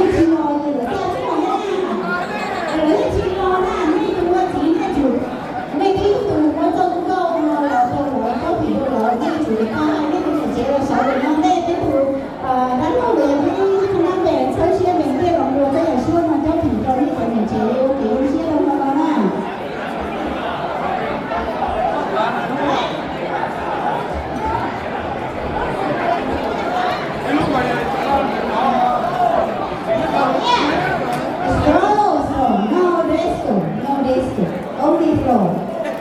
Tsis los ces lawv tsis los na, lawv yeej tsis los na, nej tus ua txiv nej tsum, nej twb tus ua txoj nkauj no los rau lawv, tsob phim rau lawv, nej tsum tau hais nej tus niam tsev los sawv ntawm no, nej peb tus dab laug los yog peb qhab nab npe txhawb siab npe ntiaj los ua txoj yam suab no tsob phim rau nej cov niam tsev ua kev zoo siab rau no no na. Slow, slow, no de esto, no de esto, only slow.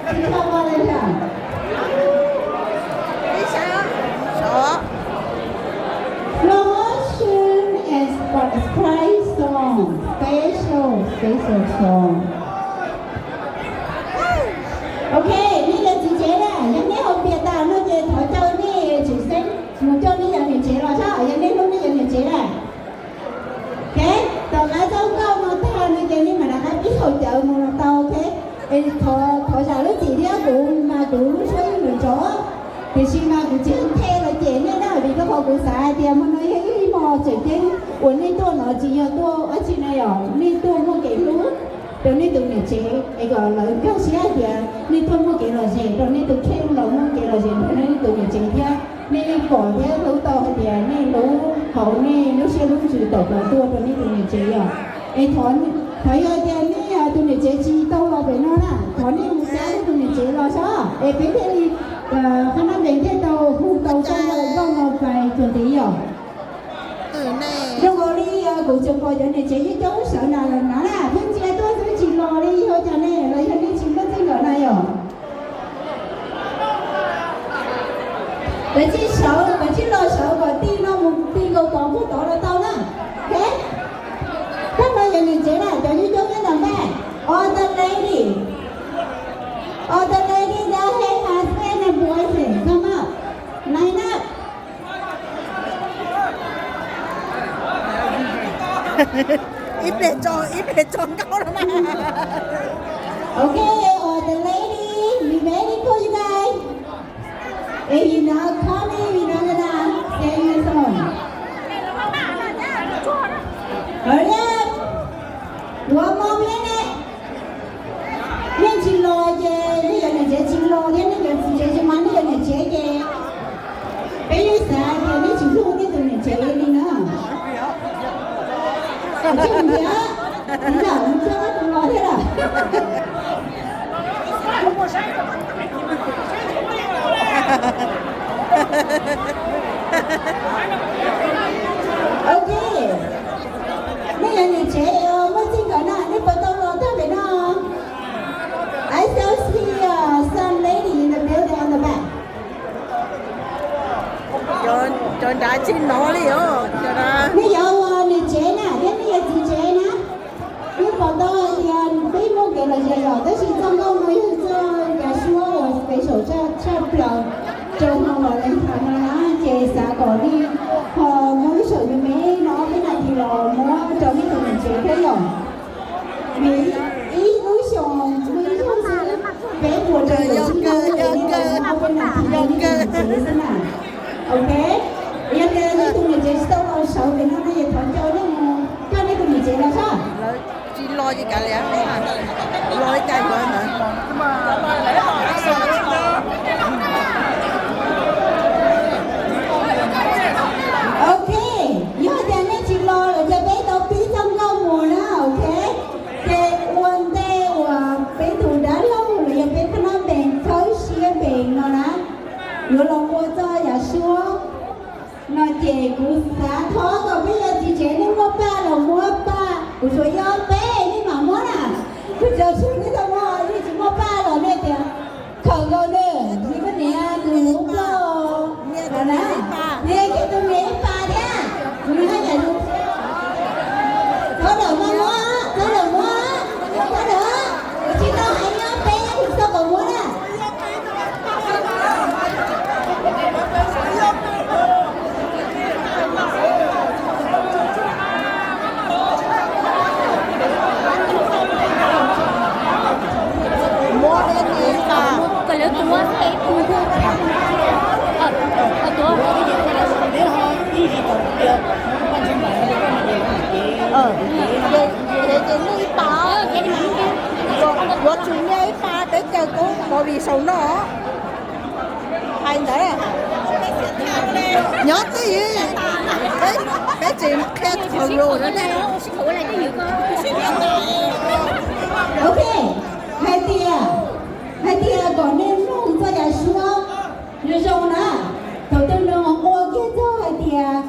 Teacher Valentine. Promotion and surprise song, special, special song. Ok, nej yog txiv tsev na, yog nej haus pias tas no ces thov caw nej tsev xeeb mus coj nej cov niam tsev los saib, yog nej hlub nej cov niam tsev na. Ok, tom qab txoj nkauj no tag no ces nej mam rov qab pib haus cawv mus los tau, ok. Es thov, thov zam lub txim thiab kuv mas kuv lub suab yeej ntxhov, tiam sis mas kuv tsis nthe los cem nej na, vim rau qhov kuv xav hais tias hmo no yog ib hmo tseem ceeb uas nej tuaj no tsis yog tuaj dab tsi na yom, nej tuaj muaj kev hlub rau nej tus niam tsev es kom lawv nkag siab hais tias nej tuaj muaj kev lom zem rau nej tus kheej los muaj kev lom zem rau nej tus niam tsev thiab. Nej yeej pom thiab hlub tau hais tias nej hlub hauv nej lub siab lub ntsws tawm plaws tuaj rau nej tus niam tsev yom. Es thov, thov yog tias nej tus niam tsev tsis tau los pem no na, thov nej mus cab nej tus niam tsev los saib es peb thiaj li, qhab nab npe thiaj tau hu tau txoj nkauj no pais txuas ntxiv yom. Zoo nkaus li kuv tseem pom cov niam tsev coob coob sawv nram lawm na, thiab ntsia tuaj xwb tsis los li, yog cas ne, los yog nej tsis muaj txij nkawm na yom. Kav tsij sawv, kav tsij los sawv kom tij no mus ti nkaus tod puag tod los tau na. Ok, koj no yog niam tsev na, cov coob coob nyob ntawm npaj. All the lady, all the lady that have husband and boyfriend, come up, line up. Ib pliag tso, ib pliag tso nkauj no mas. Okay, all the ladies, we ready for you guys. If you not coming, we not gonna sing the song. Hurry up. One more minute. Nej tsis los ces nej cov niam tsev tsis los thiab nej cov txiv tsev tsis mas nej cov niam tsev ces peb yeej xav tias nej tsis hlub nej tus niam tsev li na. Tsis nthiav, txiv yam mus coj tus los thiab lawm. Ok, nej cov niam tsev muaj txij nkawm na, nej puas tau los tag pem no? I still see uh, some lady in the building on the back. Cov nrad tsis hnov li os. Nej yog niam tsev na thiab nej yog txiv tsev na, nej pom tau hais tias peb muaj kev lom zem lawm tab sis txoj nkauj no yog txoj kev suab uas special tshaj plaws rau hmo Valentine no na, ces xav kom nej ho muab lub saum me me no ob peb nas this los muab rau nej tus niam tsev thiab yom. Vim ib lub xyoos, ib lub xyoos xwb peb puas rau caum tsib rau, nej tau muab ob peb nas this rau nej tus niam tsev xwb na. Ok, yog tias nej tus niam tsev tsis tau los sawv pem no no ces thov caw nej mus coj nej tus niam tsev los saib. Tsis los ces kav liam, los ib tag yuav ntawd. Ok, yog tias nej tsis los lawm ces peb tau pib txoj nkauj mus na, ok. Ces ua ntej uas peb tus dab laug los yog peb qhab nab npe txhawb siab npe no na, yuav los ua txoj yam suab no ces kuv xav thov kom peb cov txiv tsev nej muaj paj los muab paj, kuv suav ib ob peb nej mam muab na. Kuv tsis tau muaj, nej tsis muaj paj los nej tias khawm nkaus Ces, ces nij ib pas, yuav tsum nij ib pas peb caw kuv movie saum no. Hais ntawd, nyob twj ywm, peb tseem qhia khawm lus no ne. Ok, hais tias, hais tias kom nej mloog txoj yam suab zoo zoo na. Thaum twg nws ua kiag txog hais tias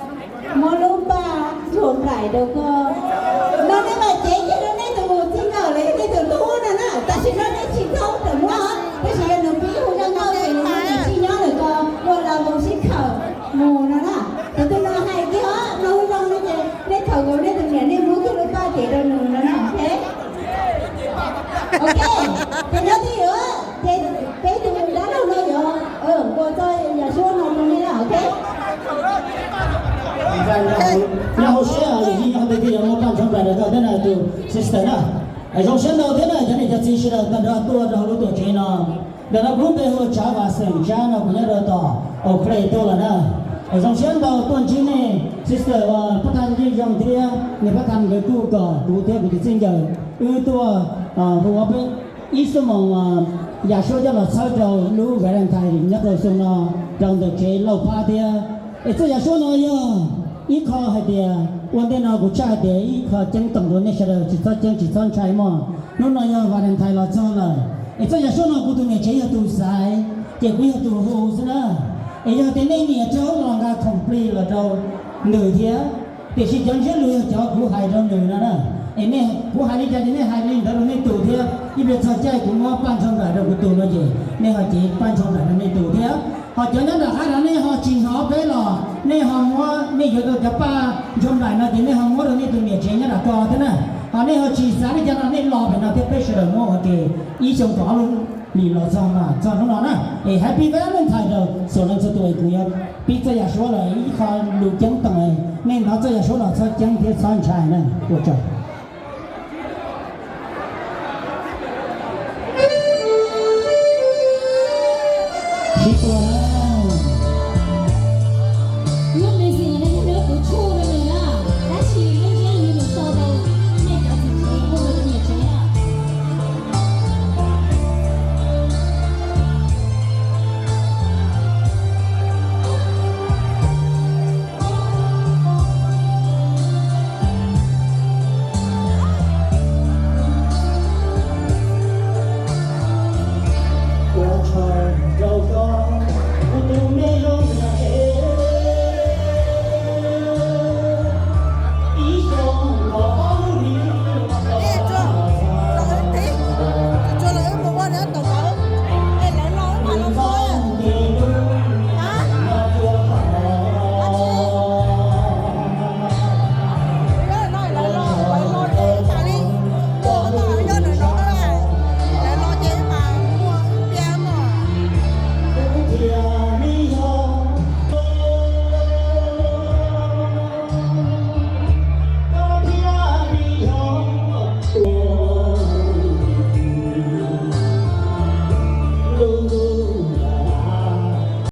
muab lub npaj ntsuag nplaim rau koj no, nej mam cev kiag rau nej tus txij nkawm los yog nej tus hlub no na. Tam sim no nej tsis tau tawm muab, tab sis yog nws pib hu zaj nkauj ces nws tsis nyob lawm, koj ua la mus sib khawm mus no na. Thaum twg nws hais kiag no zoo no ces nej khawm nkaus nej tus niam, nej muab kiag lub npaj cev rau nws no na. Ok, ok, ces nyob twj ywm, ces peb tus dab laug no yuav ua txoj yam suab no rau nej na, ok. Nyob hauv siab, yog hais tias yuav muab paj ntshoo nplaim rau koj thiab na tus sister na. Zoo siab ntau thiab na cov niam cov txiv sawv daws tag nrho tuaj rau hauv lub tuam tsev no. Ntawm no kuv lub npe hu ua Tsav Vam Xeem Tsab no, kuv nyob rau tom Oak Cliff tuaj lawm na. Zoo siab ntau tuaj ntsib nej sister uas pab thaj yeej zoo thiab, niam pab thaj nkawd kuj kom kuv thiab kuv tus txij nkawm wb tuaj hu ua peb ib xuab moos yam suab coj los txhawb rau lub Valentine nyob rau xyoo no rau ntawm tsev Lauj Phab thiab. Es txoj yam suab no yog ib qho hais tias ua ntej no kuv tshaj hais tias ib qho ceeb toom rau nej sawv daws tsis txhob ceeb tsis txhob ntshai mog. Hnub no yog Valentine los txog lawm, es txoj yam suab no kuv tus niam tsev yog tus xaiv, ces kuv yog tus hu xwb na. Es yog tias nej niam tsis hu los nqa khoom plig los rau nws thiab, tiam sis cov ntsiab lus yog cov kuv hais rau nws no na. Es nej, kuv hais li cas ces nej hais li ntawd rau nej tus thiab. Ib pliag txog caij kuv muab paj ntshoo nplaim rau kuv tus no ces nej ho cev paj ntshoo nplaim rau nej tus thiab. Ho cov nyob nram qab no nej ho tsis hnov peb los nej ho muab, nej yuav tau cov paj ntshoo nplaim no ces nej ho muab rau nej tus niam tsev nyob nram ko thiab na. Ho nej ho tsis xav li cas no nej los pem no thiab, peb sawv daws muab ua ke ib xyoo tom ob lub hlis los txog mas txog hnub no na. Es happy Valentine rau xuas leej txhua tus, es kuv yuav pib txoj yam suab lawm, ib qho lus ceeb toom, nej hnov txoj yam suab los txhob ceeb thiab txhob ntshai na. Ua tsaug.